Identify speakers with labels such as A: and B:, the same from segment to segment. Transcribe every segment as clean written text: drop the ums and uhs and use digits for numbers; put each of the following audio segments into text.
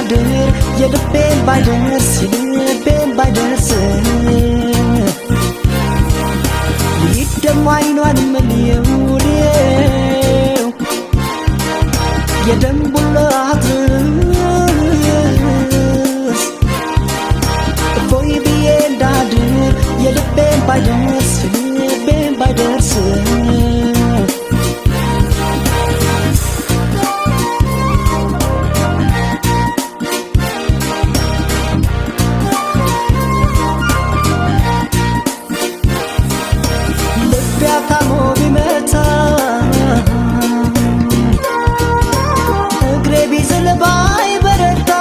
A: እንዳድር የልቤን ባይደርስ የልቤን ባይደርስ ይህ ደሞ አይኗን ምልየው ልየው የደንቡላ አትርስ እፎይ ብዬ እንዳድር የልቤን ባይደርስ የልቤን ባይደርስ። ልቤ አታሞ ቢመታ እግሬ ቢዝል ባይበረታ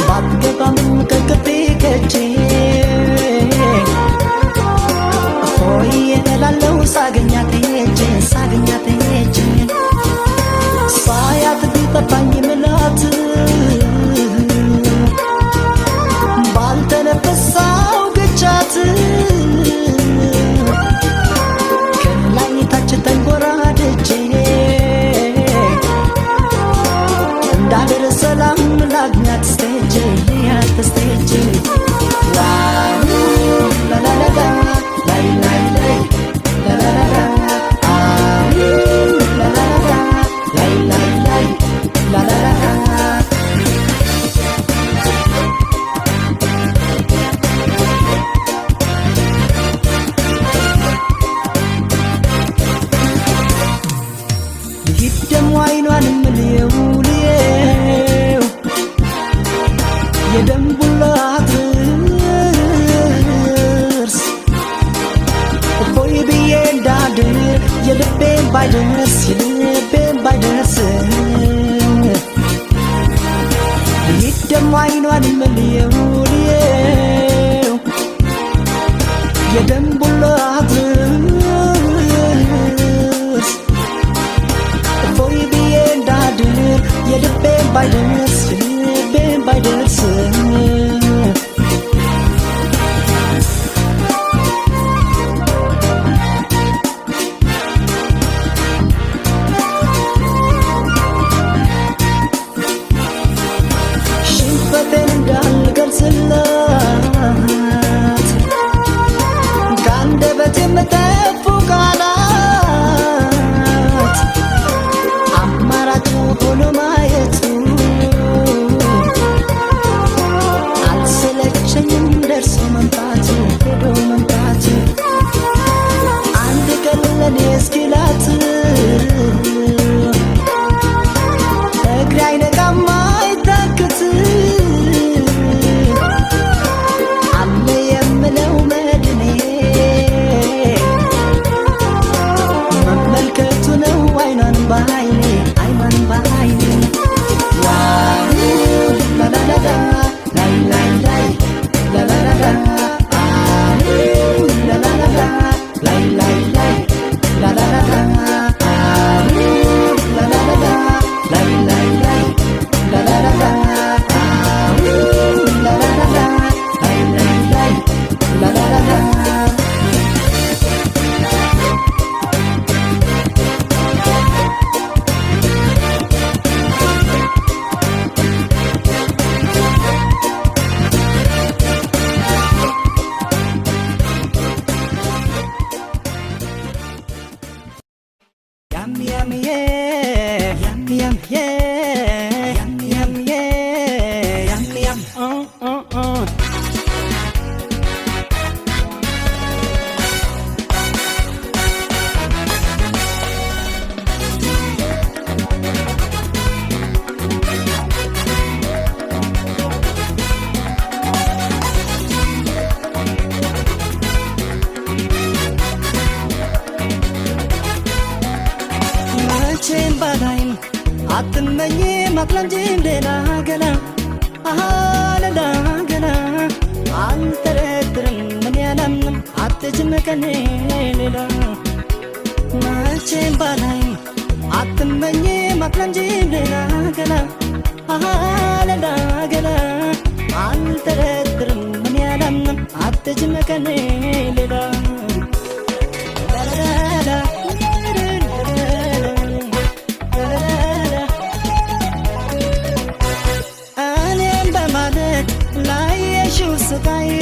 A: ባትገባም ከቅፌ ከቼ እፎይ እላለሁ ሳገኛት ሄጄ ሳገኛት ሄጄ ሳያት ቢጠፋኝ ምላት ባልተነፈሳው ግቻት ከላይ ታች ተንጎራድጄ እንዳድር ሰላም ላግኛት ስቴጄ ልያት ስቴጄ ላሉ ላላላላ ላይ ላይ ላይ ላላላላ አሉ ላላላላ ላይ ላይ ላይ ላላላላ። ልሂድ ደሞ አይኗንም ልየው ልየው የደንቡላ አትርስ እፎይ ብዬ እንዳድር የልቤን ባይደርስ የልቤን ባይደርስ ልሂድ ደሞ አይኗንም ልየው ልየው የደንቡላ አትርስ እፎይ ብዬ እንዳድር የልቤን ባይደርስ የልቤን ባይደርስ። ሽንፈቴን እንዳልገልጽላት ከአንደበቴ የምጠፉ ቃላት አማራጩ ሆኖ ማየቱ አልሰለቸኝም ደርሶ መምጣቱ ሄዶ መምጣቱ አንድ ቀን ለኔ እስኪላት እግሬ አይነቃም አይታክት አለ የምለው መድኔ መመልከቱ ነው አይኗን ባይኔ አይኗን ባይኔ ዋው ላላላላ ላይ ላይ ላይ ላላላላ አው ላላላላ ላይ ላይ ላይ ላላላላ አው ላላላላ ላይ ላይ ላይ ላላላላ አው ላላላላ ላይ ላይ ላይ ላላላላ። Yum yum yeah, yum yum yeah, yum yum yeah, yum yum. መቼም ባላይም አትመኝም አትለምጂም ሌላ ገላ አሃ ሌላ ገላ አልጠረጥርም ምን ያላምንም አትችም ከኔ ሌላ። መቼም ባላይም አትመኝም አትለምጂም ሌላ ገላ አሃ ሌላ ገላ አልጠረጥርም ምን ያላምንም አትችም ከኔ ሌላ። ላላላ ላላላ።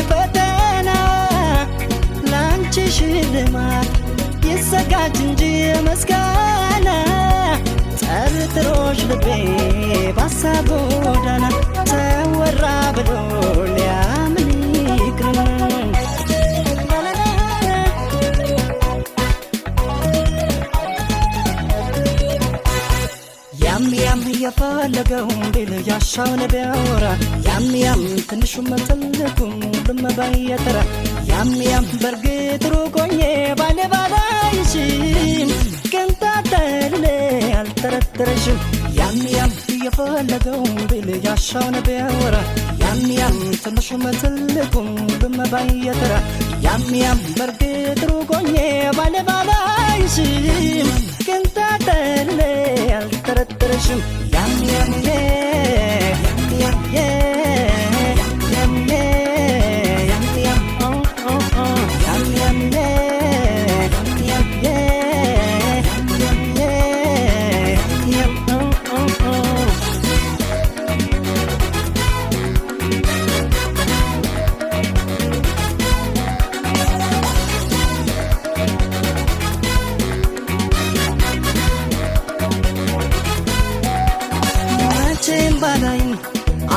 A: ፈተና ላንቺ ሽልማት ይዘጋጅ እንጂ ምስጋና ጠርጥሮሽ ልቤ ባሳብ ጎዳና ተወራ ብሎ ሊያምን ይቅርና ያም ያም የፈለገውን ቢል ያሻውን ቢያወራ ያም ያም ትንሹም ትልቁም ሁሉም በየተራ ያም ያም በርግጥ ሩቅ ሆኜ ባሌ ባላይሽም ቅንጣት ታህል አልጠረጥረሽም ያም ያም የፈለገውን ቢል ያሻውን ቢያወራ ያም ያም ትንሹም ትልቁም ሁሉም በየተራ ያም ያም በርግጥ ሩቅ ሆኜ ባሌ ባላይሽም ቅንጣት ታህል አልጠረጥረሽም ያም ያም የ ያም የ ያም የ ያም ያም ኦ ኦ ኦ ያም ያም የ ያም የ ያም የ ያም ኦ ኦ ኦ መቼም ባላይም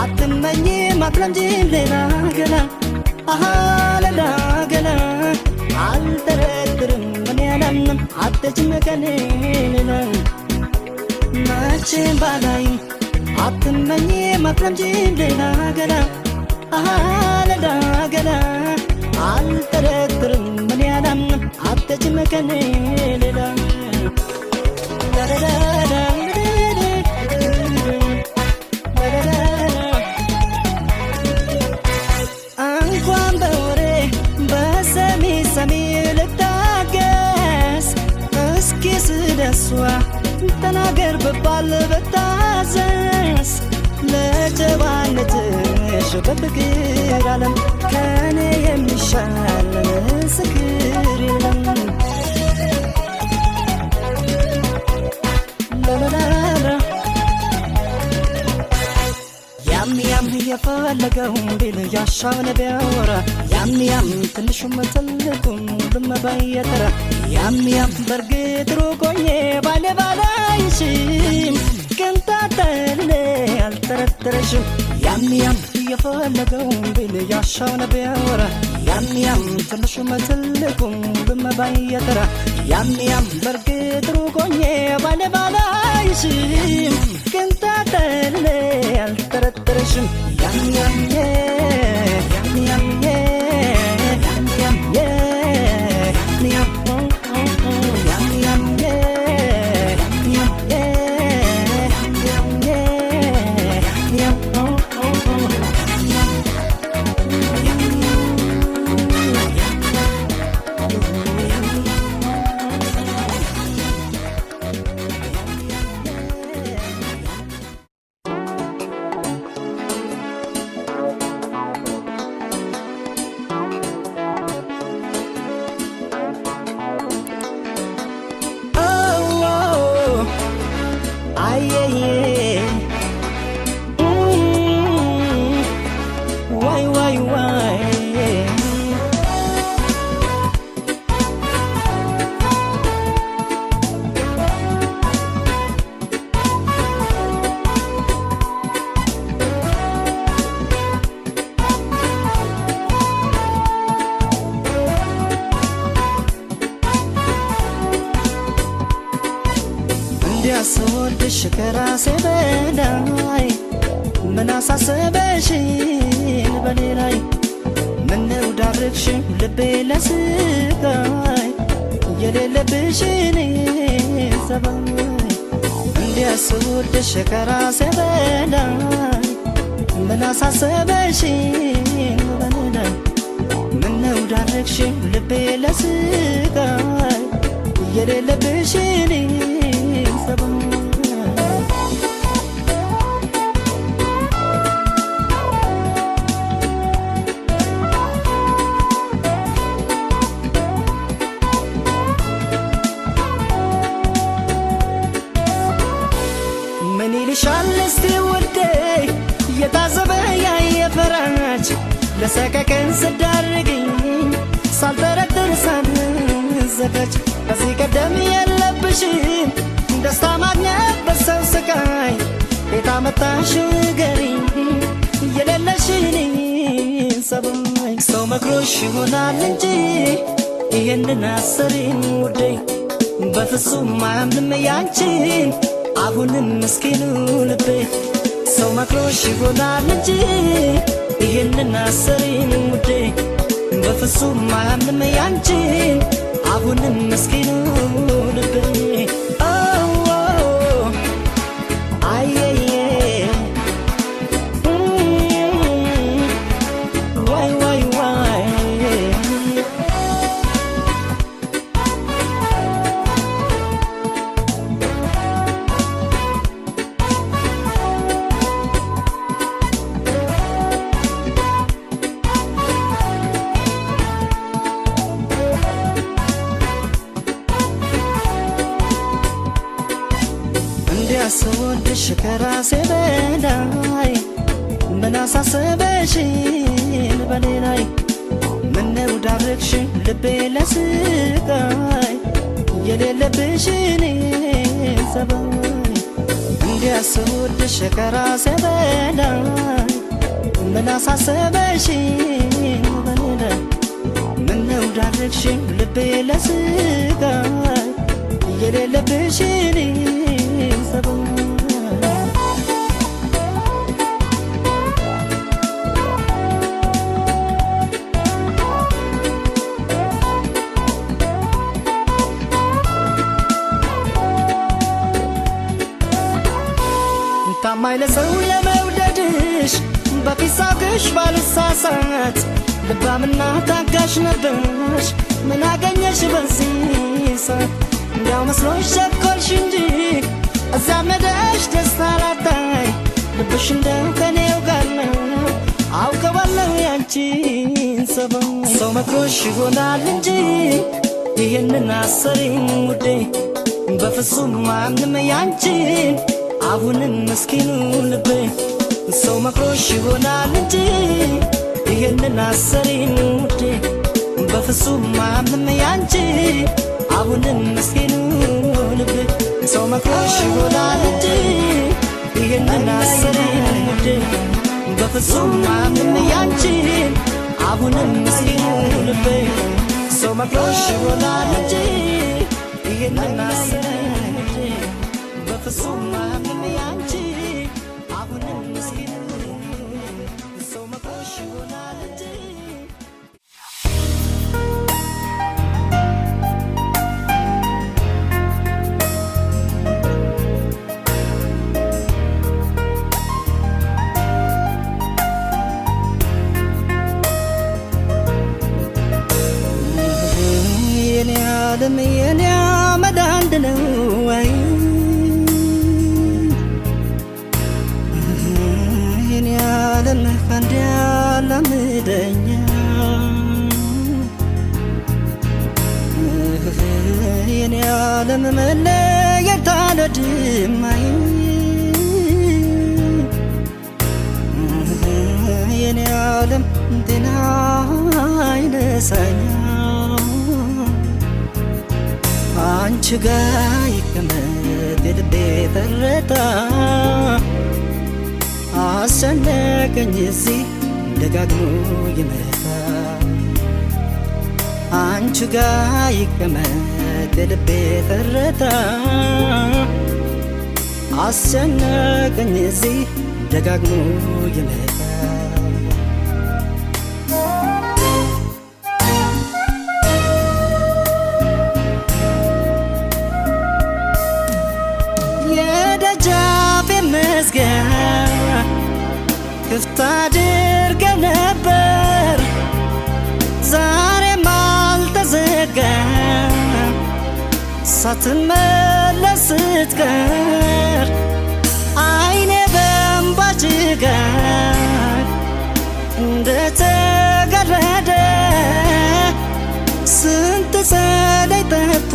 A: አትመኝም አትለምጂም ሌላ ገላ አሃ ሌላ ገላ አልጠረጥርም እኔ አላምንም አትችም ከኔ ሌላ መቼም ባላይም አትመኝም አትለምጂም ሌላ ገላ አሃ ሌላ ገላ አልጠረጥርም እኔ አላምንም አትችም ከኔ ሌላ ላላላ እንኳን በወሬ በሰሚ ሰሚ ልታገስ እስኪ ስለሷ ተናገር ብባል ብታዘዝ ለጨዋነትሽ በፍቅር ዓለም ከኔ የሚሻል ምስክር የለም። ላላላላ ያም ያም የፈለገውን ቢል ያሻውን ቢያወራ ያም ያም ትንሹም ትልቁም ሁሉም በየተራ ያም ያም በርግጥ ሩቅ ሆኜ ባሌ ባላይሽም ቅንጣት ታህል አልጠረጥረሽም ያም ያም የፈለገውን ቢል ያሻውን ቢያወራ ያም ያም ትንሹም ትልቁም ሁሉም በየተራ ያም ያም በርግጥ ሩቅ ሆኜ ባሌ ባላይሽም ቅንጣት ታህል አልጠረጥረሽም ያም ያም የ ያም ያም የ ያም ያም የ ያም ኦ ኦ ኦ ያም ያም የ ያም የ ያም የ ያም ኦ ኦ ኦ ኦ አየዬ ዋይ ዋይ ዋይ እንዲያስወድሽ ከራሴ በላይ ምን አሳሰበሽን በኔ ላይ ምነው ዳርግሽ ልቤ ለስቃይ የሌለብሽን ጸባይ እንዲያስወድሽ ከራሴ በላይ ምን አሳሰበሽን በኔ ላይ ምነው ዳርግሽ ልቤ ለስቃይ የሌለብሽን ጸባይ ምን ይልሻል እስቲ ውዴ የታዘበ ያየ ፈራጅ ለሰቀቀን ስዳርግኝ ሳልጠረጥር ሳልዘጋጅ ከዚህ ቀደም የለብሽም ደስታ ማግኘት በሰው ስቃይ ቤት አመጣሽው ንገሪኝ የሌለሽን ሰበኝ። ሰው መክሮሽ ይሆናል እንጂ ይህንን አሰሪም ውዴ፣ በፍጹም አያምንም ያንቺን አሁንም ምስኪኑ ልቤ። ሰው መክሮሽ ይሆናል እንጂ ይህንን አሰሪም ውዴ፣ በፍጹም አያምንም ያንቺን አሁንም ምስኪኑ ልቤ። አየየ ዋይ ዋይ ዋይ። እንዲያስወድሽ ከራሴ በላይ ምን አሳሰበሽን በኔ ላይ? ምነው ዳረግሽ ልቤ ለስቃይ የሌለብሽን ጸባይ? እንዲያስወድሽ ከራሴ በላይ ምን አሳሰበሽን በኔ ላይ? ምነው ዳረግሽ ልቤ ለስቃይ የሌለብሽን ጸባይ? ታማኝ ለሰው ለመውደድሽ በፊት ሳቅሽ ባልሳሳት፣ ልባምና ታጋሽ ነበርሽ፣ ምን አገኘሽ በዚህ ሰዓት? እንዲያው መስሎሽ ቸኮልሽ እንጂ እዚያ መደሽ ደስታ ላታይ፣ ልብሽ እንደው ከኔው ጋር ነው፣ አውቀዋለሁ ያንቺን ጸባይ። ሰው መክሮሽ ይሆናል እንጂ ይህንን አሰሪም ውዴ፣ በፍጹም ማንም ያንቺን አሁንም ምስኪኑ ልቤ። ሰው መክሮሽ ይሆናል እንጂ ይህንን አሰሪም ውዴ፣ በፍጹም ማንም ያንቺ አሁንም ምስኪኑ ልቤ። ሰው መክሮሽ ይሆናል እንጂ ይህንን አሰሪም ውዴ፣ በፍጹም ማንም ያንቺ አሁንም ምስኪኑ ልቤ። ሰው መክሮሽ ይሆናል እንጂ ይህንን አሰሪም ውዴ፣ በፍጹም ማንም ያንቺ አሁንም ምስኪኑ ልቤ። ሰው መክሮሽ ይሆናል እንጂ። የኔ ዓለም የኔ አመድ አንድ ነው ወይ? የኔ ዓለም ከአንድ ያላምደኛ፣ የኔ ዓለም መለየት አልወድም። አይ የኔ ዓለም ጤና አይነሳኛ፣ አንቺ ጋ ይቀመጥ የልቤ ትርታ፣ አስጨነቀኝ እዚህ ደጋግሞ ይመጣ። አንቺ ጋ ይቀመጥ የልቤ ትርታ፣ አስጨነቀኝ እዚህ ደጋግሞ ይመጣ። የደጃፌ መዝጊያ ክፍት አድርገው ነበር፣ ዛሬም አልተዘጋም። ሳትመለስ ስትቀር አይኔ በእንባ ጭጋግ እንደተጋረደ፣ ስንት ጸደይ ጠብቶ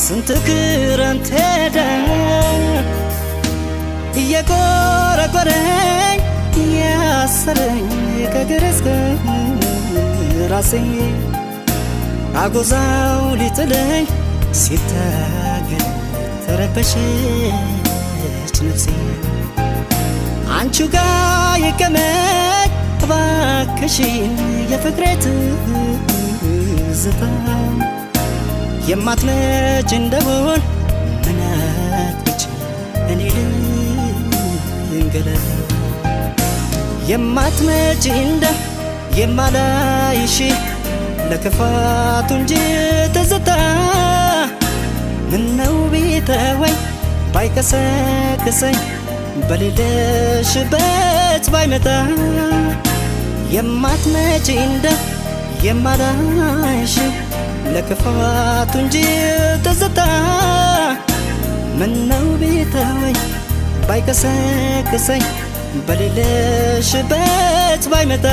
A: ስንት ክረምት ሄደ፣ እየቆረቆረኝ ያሰረኝ ከእግር እስከ ራሴ አጎዛው ሊጥለኝ ሲታገል ተረበሸች ነፍሴ። አንቺ ጋ ይቀመጥ እባክሽን የፍቅሬ ትዝታ የማትመጭ እንደሆን ምን አጥቼ እኔ ልንገላታ የማትመጪ እንደ የማላይሽ ለክፋቱ እንጂ ትዝታ ምነው ቢተወኝ ባይከሰክሰኝ በሌለሽበት ባይመጣ የማትመጪ እንደ የማላይሽ ለክፋቱ እንጂ ትዝታ ምነው ቢተወኝ ባይከሰክሰኝ በሌለሽበት ባይመጣ።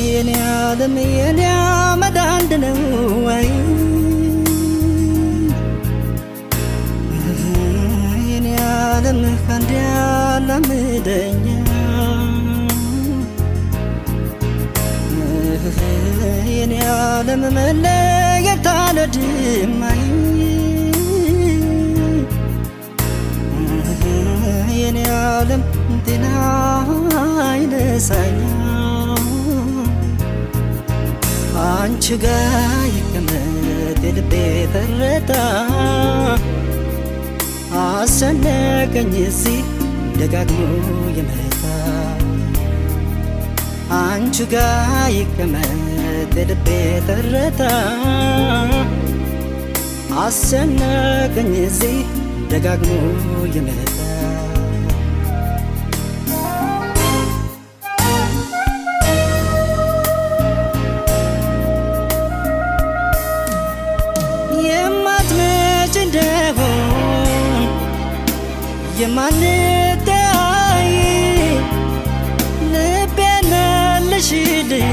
A: የኔ ዓለም የኔ አመድ አንድ ነው ወይ የኔ ዓለም ከአንድ ያላምደኛ የኔ ዓለም መለየት አልወድም አይ የኔ ዓለም ጤና አይነሳኝ አንቺ ጋ ይቀመጥ የልቤ ትርታ አስጨነቀኝ እዚህ ደጋግሞ የመጣ አንቺ ጋ ይቀመጥ የልቤ ትርታ አስጨነቀኝ እዚህ ደጋግሞ የመጣ። የማትመጭ እንደሆን የማንተያይ ልቤን መልሽልኝ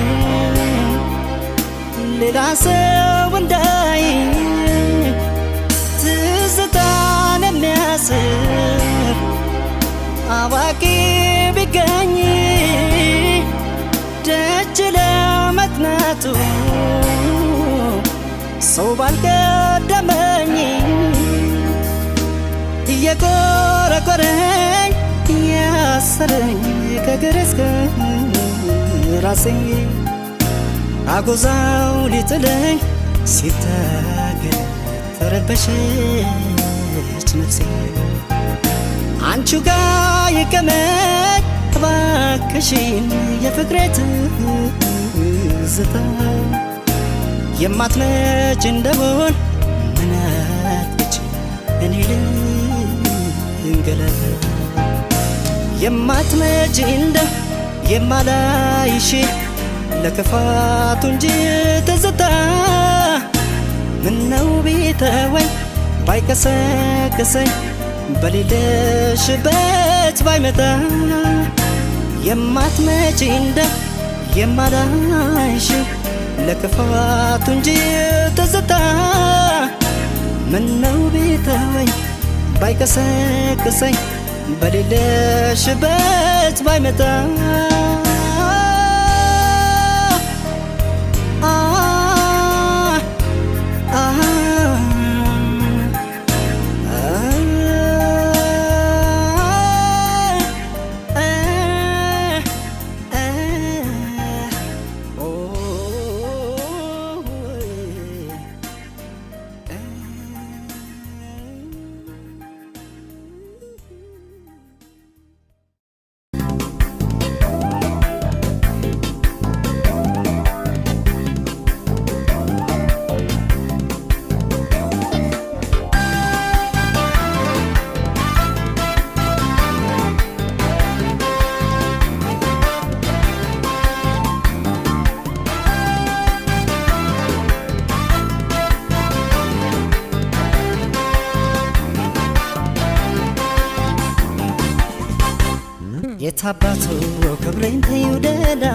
A: ሌላ ሰው እንዳይ ትዝታን የሚያስር አዋቂ ቢገኝ ደጅ ለመጥናቱ ሰው ባልቀደመኝ እየቆረቆረኝ ያሰረኝ ከእግር እስከ ራሴ አጎዛው ሊጥለኝ ሲታገል ተረበሸች ነፍሴ። አንቺ ጋ ይቀመጥ እባክሽን የፍቅሬ ትዝታ የማትመጭ እንደሆን ምን አጥቼ እኔ ልንገላታ የማትመጪ እንደ የማላይሽ ለክፋቱ እንጂ ትዝታ ምነው ቢተወኝ ባይከሰክሰኝ በሌለሽበት ባይመጣ የማትመጪ እንደ የማላይሽ ለክፋቱ እንጂ ትዝታ ምነው ቢተወኝ ባይከሰክሰኝ በሌለሽበት ባይመጣ። የታባቱ ክብሬን ተይው ደህና፣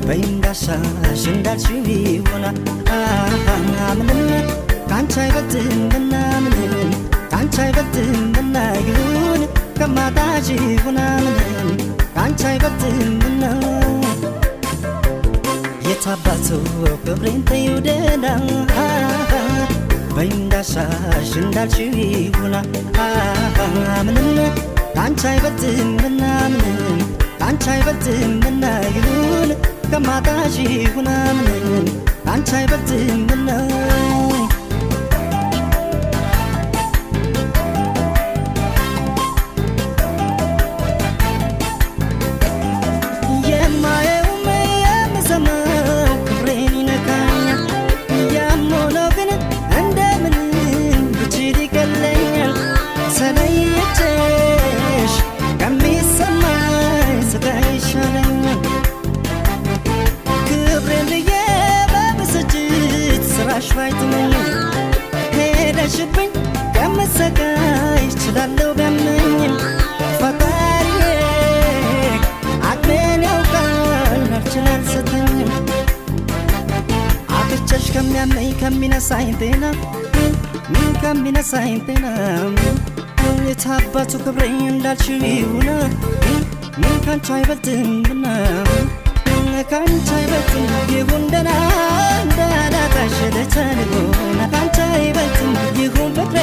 A: በይ እንዳሻሽ እንዳልሽው ይሆና። ምንም ካንቺ አይበልጥምና፣ ምንም ካንቺ አይበልጥምና፣ ይሁን ከማጣሽ ይሁና፣ ምንም ካንቺ አይበልጥምና። የታባቱ ክብሬን ተይው ደህና፣ በይ እንዳሻሽ እንዳልሽው ይሁና። ምንም ካንቺ አይበልጥምና፣ ምንም ካንቺ አይበልጥምና፣ ይሁን ከማጣሽ ይሁና፣ ምንም ካንቺ አይበልጥምና። የማየውም የምሰማው ክብሬን ይነካኛል። ያም ሆኖ ግን እንደምንም ብችል ይቀለኛል። ተለይቼሽ ከሚሰማኝ ስቃይ ይሻለኛል። ክብሬን ብዬ በብስጭት ስራሽ ባይጥመኝም፣ ሄደሽብኝ ከምሰቃይ እችላለሁ ቢያመኝም። ፈጣሪዬ አቅሜን ያውቃል፣ አልችል አልሰጠኝም። አጥቼሽ ከሚያመኝ ከሚነሳኝ ጤና፣ ምን ከሚነሳኝ ጤና፣ የታባቱ ክብሬ እንዳልሽው ይሁን። ምን ካንቺ አይበልጥምና፣ ካንቺ አይበልጥም፣ ይሁን ደህና እንዳላጣሽ ለቻልሆነ። ካንቺ አይበልጥም ይሁን ፍቅሬ፣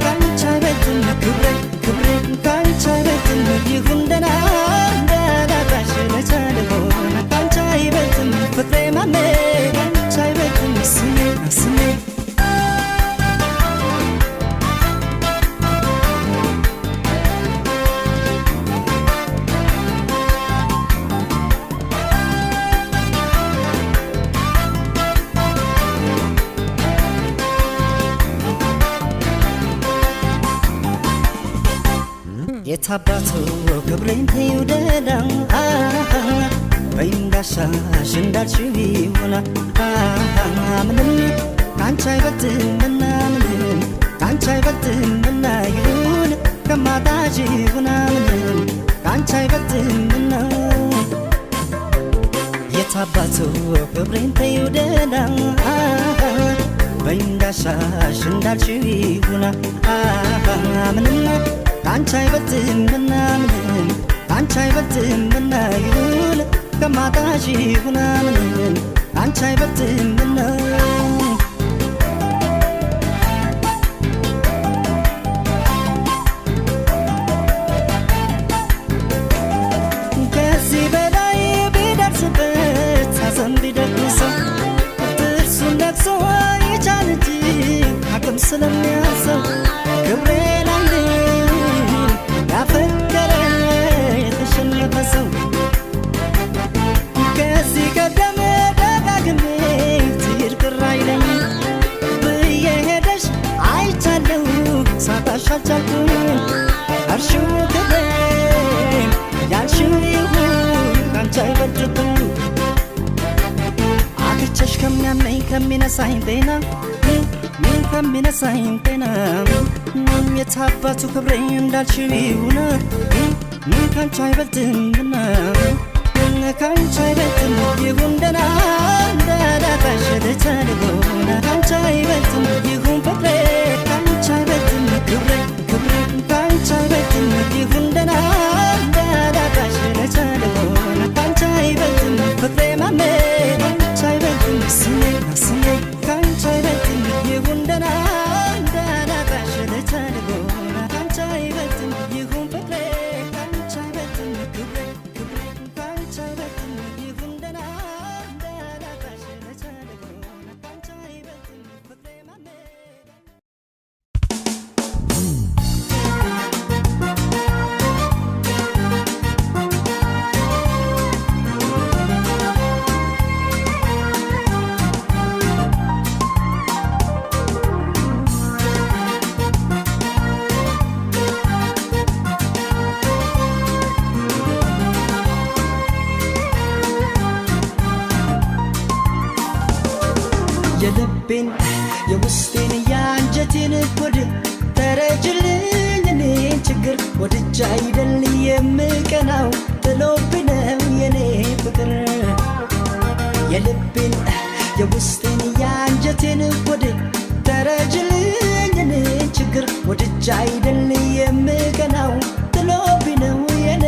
A: ካንቺ አይበልጥም ክብሬ ክብሬ፣ ካንቺ አይበልጥም ይሁን ደህና እንዳላጣሽ ለቻልሆነ። ካንቺ አይበልጥም ፍቅሬ ማሜ፣ ካንቺ አይበልጥም ስሜ ስሜ። የታባቱ ክብሬን ተይው ደህና፣ በይ እንዳሻሽ እንዳልሽው ይሁና። ምንም ካንቺ አይበልጥምና፣ ምንም ካንቺ አይበልጥምና፣ ይሁን ከማጣሽ ይሁና፣ ምንም ካንቺ አይበልጥምና። የታባቱ ክብሬን ተይው ደህና፣ በይ እንዳሻሽ እንዳልሽው ይሁና። ምንም ካንቺ አይበልጥምና፣ ምንም ካንቺ አይበልጥምና፣ ይሁን ከማጣሽ ይሁና፣ ምንም ካንቺ አይበልጥምና። ከዚህ በላይ ቢደርስበት ሐዘን ቢደግሰው፣ ጥርሱን ነክሶ ይቻል እንጂ አቅም ስለሚያንሰው። ክብሬን አይልም ያፈቀረ የተሸነፈ ሰው። ከዚህ ቀደም ደጋግሜ ትሂድ ቅር አይለኝም ብዬ ሄደሽ አይቻለሁ፣ ሳጣሽ አልቻልኩም። እርሺው ክብሬን ያልሽው ይሁን፣ ካንቺ አይበልጥብኝ። አጥቼሽ ከሚያመኝ ከሚነሳኝ ጤና፣ ምን ከሚነሳኝ ጤና፣ የታባቱ ክብሬ እንዳልሽው ይሁን። ምን ካንቺ አይበልጥምና፣ ካንቺ አይበልጥም ይሁን ደህና እንዳላጣሽ ልቻልሆነ። ካንቺ አይበልጥም ይሁን ፍቅሬ፣ ካንቺ አይበልጥም ክብሬ ክብሬ፣ ካንቺ አይበልጥም ይሁን ደህና እንዳላጣሽ ልቻልሆነ። ካንቺ አይበልጥም ፍቅሬ ማሜ፣ ካንቺ አይበልጥም ስሜ ስሜ፣ ካንቺ አይበልጥም ይሁን ደህና እንዳላጣሽ ልቻልሆነ። ካንቺ አይበልጥም ይሁን ፍቅሬ፣ ካንቺ አይበልጥም ክብሬ ክብሬ፣ ካንቺ አይበልጥም ይሁን ደህና እንዳላጣሽ ልቻልሆነ። ካንቺ አይበልጥም ፍቅሬ ማሜ። የልቤን የውስጤን የአንጀቴን ሆድ ተረጅልኝ፣ እኔን ችግር ወድጃ አይደል የምቀናው ጥሎብኝ ነው የኔ ፍቅር። የልቤን የውስጤን የአንጀቴን ወድ ተረጅልኝ እኔን ችግር ወድጃ አይደል የምቀናው ጥሎብኝ ነው የኔ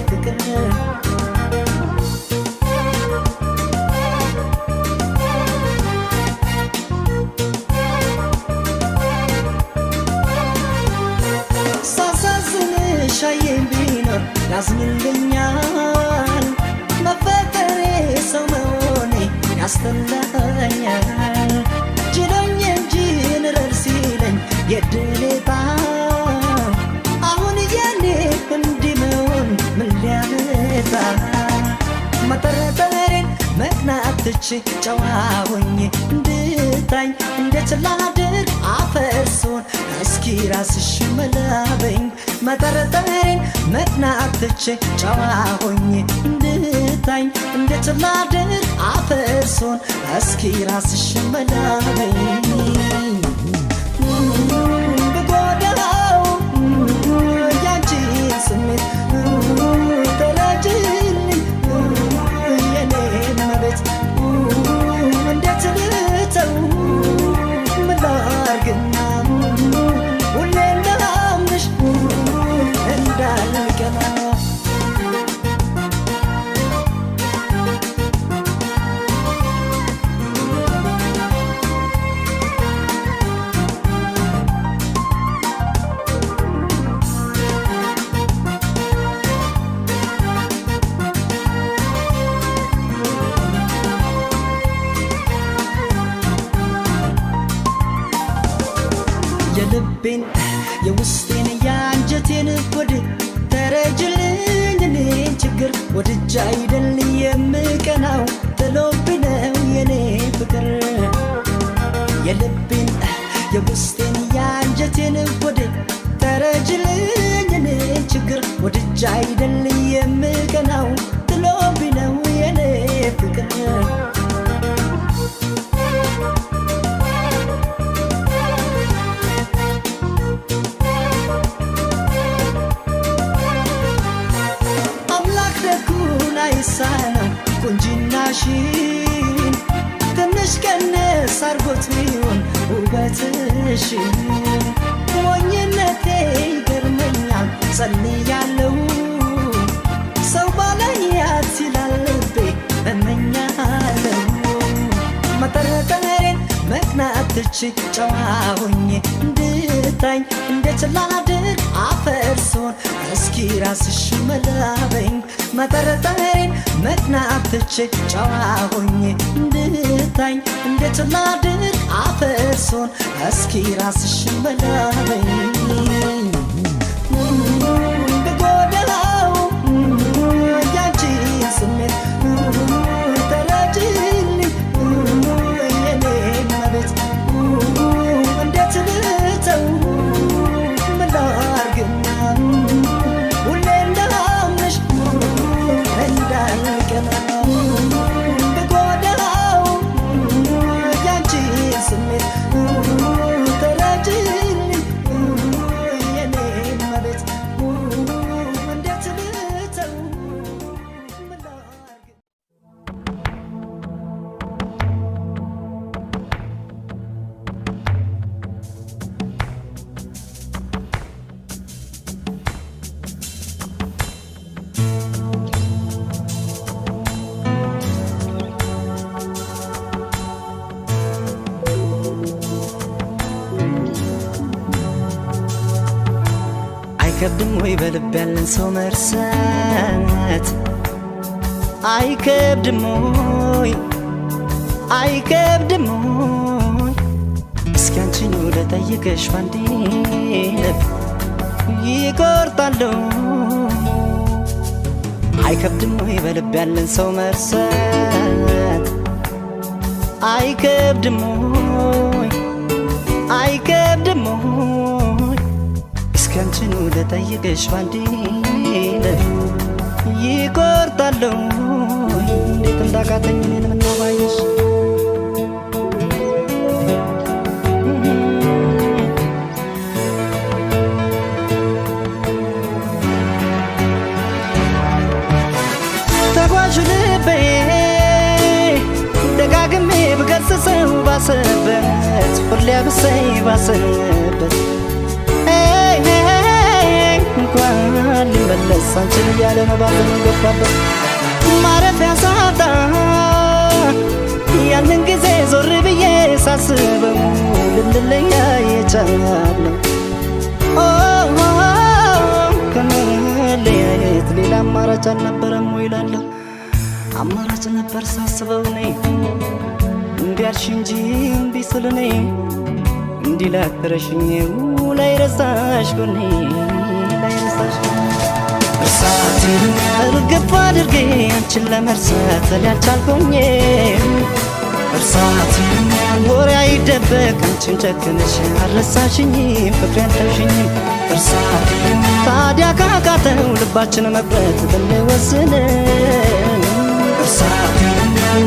A: ፍቅር። ሳሳዝንሽ አየኝ ቢኖር ያዝንልኛል፣ መፈጠሬ ሰው መሆኔ ያስጠላኛል። ችሎኝ እንጂ ንረር ሲለኝ የድሌታ አሁን የኔ እንዲህ መሆን ምን ሊያመጣ? መጠረጠሬን መቅናት ትቼ ጨዋ ሆኜ እንድታይ እንዴት ላድርግ አፈርሶን እስኪ ራስሽ መላበኝ። መጠረጠሬን መቅናት ትቼ ጨዋ ሆኜ እንድታይ እንዴት ላድርግ አፈርሶን እስኪ ራስሽ መላበኝ። ብጎዳው ያንቺን ስሜት ተረጅልኝ የኔን መቤት እንዴት ልተው ምን ላርግና ሁሌ እንዳምንሽ እንዳልቀና? የልቤን የውስጤን የአንጀቴን ወድ ተረጅልኝ እኔን ችግር ወድጃ አይደል የምቀናው ጥሎብኝ ነው የኔ ፍቅር። የልቤን የውስጤን የአንጀቴን ወድ ተረጅልኝ እኔን ችግር ወድጃ አይደል የምቀናው ጥሎብኝ ነው የኔ ፍቅር። አምላክ ደጉን አይሳነው ቁንጅናሽን ትንሽ ቀነስ አርጎት ቢሆን ውበትሽን። ሞኝነቴ ይገርመኛል ጸልያለሁ ሰው ባላያት ይላል ልቤ እመኛለሁ። መጠረጠሬን መቅናት ትቼ ጨዋ ሆኜ እንድታይ እንዴት ላድርግ አፈርሶን እስኪ ራስሽ መላበኝ። መጠረጠሬን መቅናት ትቼ ጨዋ ሆኜ እንድታይ እንዴት ላድርግ አፈርሶን እስኪ ራስሽ መላበኝ። ብጎዳው ያንቺን ስሜት ተረጅልኝ የኔ መቤት እንዴት ልተው ምን ላርግና ሁሌ እንዳምንሽ እንዳልቀና? ብጎዳው ያንቺን ስሜት ተረጅልኝ የኔ መቤት እንዴት ልተው ምን ላርግ? አይከብድም ወይ በልብ ያለን ሰው መርሳት? አይከብድም ወይ? አይከብድም ወይ? እስኪ አንቺኑ ልጠይቅሽ ባንዴ ልብ ይቆርጣሉ። አይከብድም ወይ በልብ ያለን ሰው መርሳት? አይከብድም ወይ? አይከብድም ወይ? እስኪ አንቺኑ ልጠይቅሽ ባንዴ ልብ ይቆርጣሉ። እንዴት እንዳቃተኝ እኔን ምነው ባየሽ። ባሰበት፣ ሁሌ አብሰይ ባሰበት። እንኳን ሊመለስ አንቺን እያለ መባዘኑ ገባበት። ማረፊያ ሳጣ ያንን ጊዜ ዞር ብዬ ሳስበው ልንለያይ የቻልነው ከመለያየት ሌላ አማራጭ አልነበረም ወይ እላለሁ። አማራጭ ነበር ሳስበው እኔ፣ እምቢ አልሽ እንጂ እምቢ ስል እኔ እንዲህ ላትረሽኝ ላይረሳሽ ጎኔ ላይረሳሽ። እርሳት እርግፍ አድርጌ አንቺን ለመርሳት እኔ አልቻልኩኝ። እርሳት ወሬ አይደበቅ አንቺን ጨክነሽ አልረሳሽኝም፣ ፍቅሬ አልተውሽኝም። እርሳት ታዲያ ካቃተው ልባችን መቁረጥ ብንወስን፣ እርሳት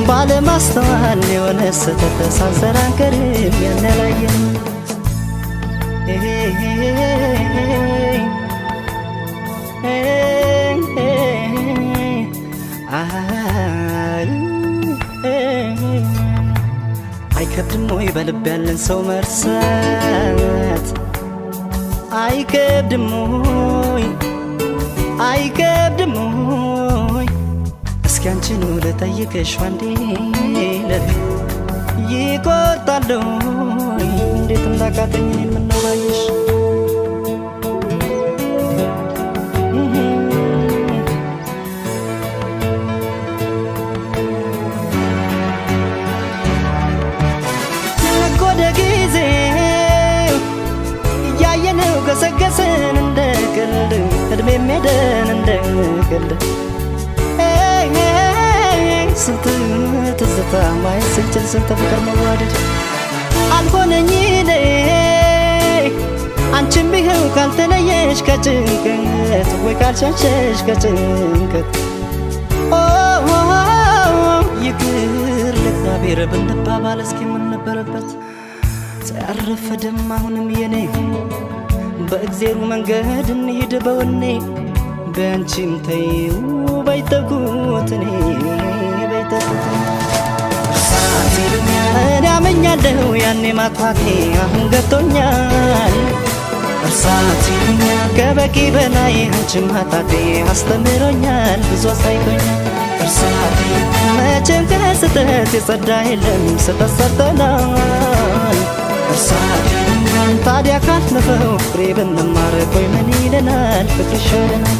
A: ባለማስተዋል የሆነ ስህተት ሳንሰራ አንቀርም ያን ያላየን። አይከብድም ወይ በልብ ያለን ሰው መርሳት? አይከብድም ወይ? አይከብድም ወይ? እስኪ አንቺኑ ልጠይቅሽ አንዴ፣ ለቤ ይቆርጣል ወይ? እንዴት እንዳቃተኝ እኔን ምነው ባየሽ። ወደ ጊዜው እያየነው ገሰገስን እንደ ቀልድ፣ እድሜም ሄደን እንደ ቀልድ። ስንት ትዝታ ማየት ስንችል ስንት ፍቅር መዋደድ አልሆነኝ እኔ። አንቺም ቢኸው ካልተለየሽ ከጭንቀት ወይ ካልሸሸሽ ከጭንቀት፣ ይቅር ለእግዚአብሔር ብንባባል እስኪ ምን ነበረበት? አልረፈደም አሁንም የኔ፣ በእግዜሩ መንገድ እንሂድ በወኔ። በአንቺም ተይው ባይተኩት እኔ ባይተኩት። እኔ አመኛለሁ ያኔ ማጥፋቴ አሁን ገብቶኛል። እርሳት ከበቂ በላይ አንቺን ማጣቴ አስተምሮኛል፣ ብዙ አሳይቶኛል። እርሳት መቼም ከስህተት የጸዳ የለም፣ ስህተት ሰርተናል። እርሳት ታዲያ ካለፈው ፍሬ ብንማር ቆይ ምን ይለናል? ፍቅር ይሻለናል።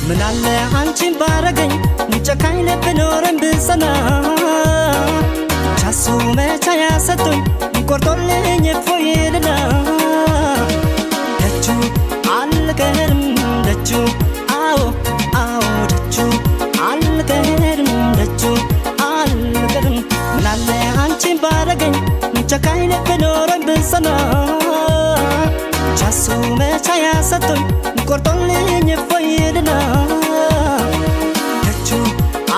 A: ምናለ አንቺን ባረገኝ ጨካኝ ልብ ኖረን ብጸና፣ ቻሱ መቻ ያሰጡኝ ቆርጦልኝ እፎይ ይልና። ደጁ አልቀርም ደጁ፣ አዎ አዎ ደጁ አልቀርም ደጁ አልቀርም። ምናለ አንቺን ባረገኝ ጨካኝ ልብ ኖረን ብጸና፣ ቻሱ መቻ ያሰጡኝ ቆርጦልኝ እፎይ ይልና። ደጁ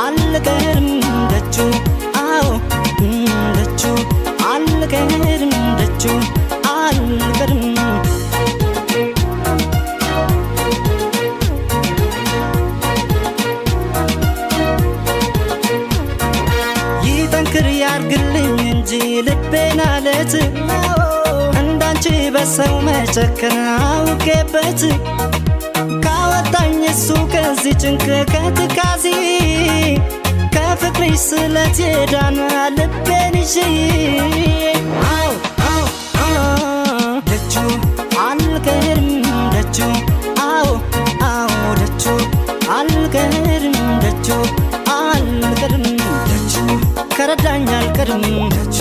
A: አልቀርም ደጁ፣ አዎ ደጁ አልቀርም ደጁ አልቀርም። ይጠንክር ያርግልኝ እንጂ ልቤን አለት፣ እንዳንቺ በሰው መጨከን አውቄበት። ካወጣኝ እሱ ከዚህ ጭንቅ ከትካዜ፣ ከፍቅርሽ ስለት የዳነ ልቤን ይዤ። አው አው ደጁ አልቀርም ደጁ፣ አዎ አዎ ደጁ አልቀርም ደጁ አልቀርም ደጁ። ከረዳኝ አልቀርም ደጁ፣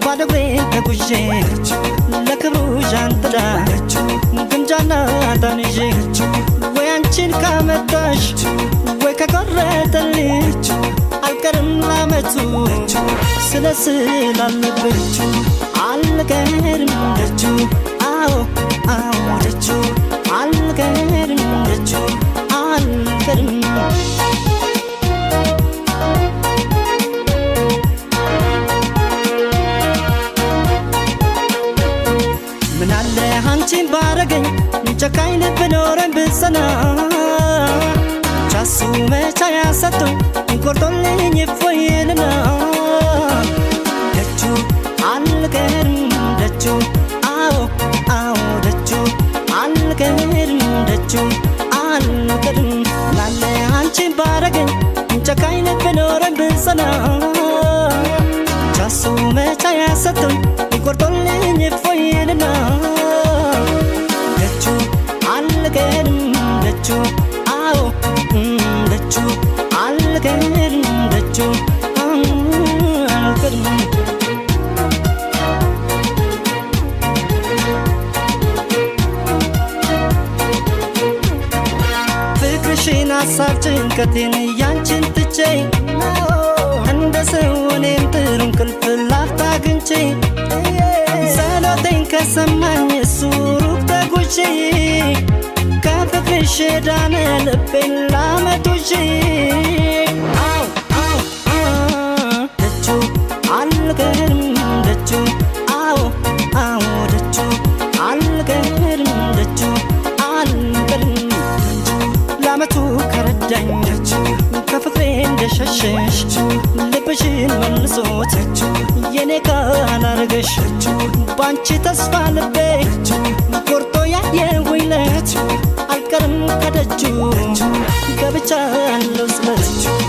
A: ባዶ እግሬን ተጉዤ። የክብሩ ዣንጥላ ግምጃና ዕጣን ይዤ ወይ አንቺን ካመጣሽ ወይ ከቆረጠልኝ አልቀርም ላመቱ ስለ ስላለብኝ አልቀርም ደጁ አዎ አዎ ደጁ አልቀርም ደጁ አልቀርም። ምናለ አንቺን ባረገኝ ጨካኝ ልብ ኖረኝ ብጸና ቻሱ መቻ ያሰጡኝ ቆርጦልኝ እፎይልና ደጁ አልቀርም ደጁ አዎ አዎ ደጁ አልቀርም ደጁ አልቀርም። ምናለ አንቺን ባረገኝ ጨካኝ ልብ ኖረኝ ብጸና ቻሱ መቻ ያሰጡኝ ቆርጦልኝ እፎይልና ደጁ አልቀርም ደጁ አዎ ደጁ አልቀርም ደጁ አልቀርም። ፍቅርሽን ሀሳብ ጭንቀቴን ያንቺን ትቼ እንደ ሰው እኔም ጥሩ እንቅልፍ ላፍታ አግኝቼ ጸሎቴን ከሰማኝ እሱ ሩቅ ተጉዤ ከፍቅርሽ ዳነ ልቤን ላመቱሽ አው አው ደጁ አልቀርም ደጁ አዎ አዎ ደጁ አልቀርም ደጁ አልቀርም ደጁ ላመቱ ከረዳኝ ደጁ ከፍቅሬ እንደሸሸሽ ልብሽን መልሶት የኔ ካላረገሽ ባንቺ ተስፋ ልቤ ቆርጦ ያየሁኝ ዕለት አልቀርም ከደጁ ገብቻለሁ ስለት።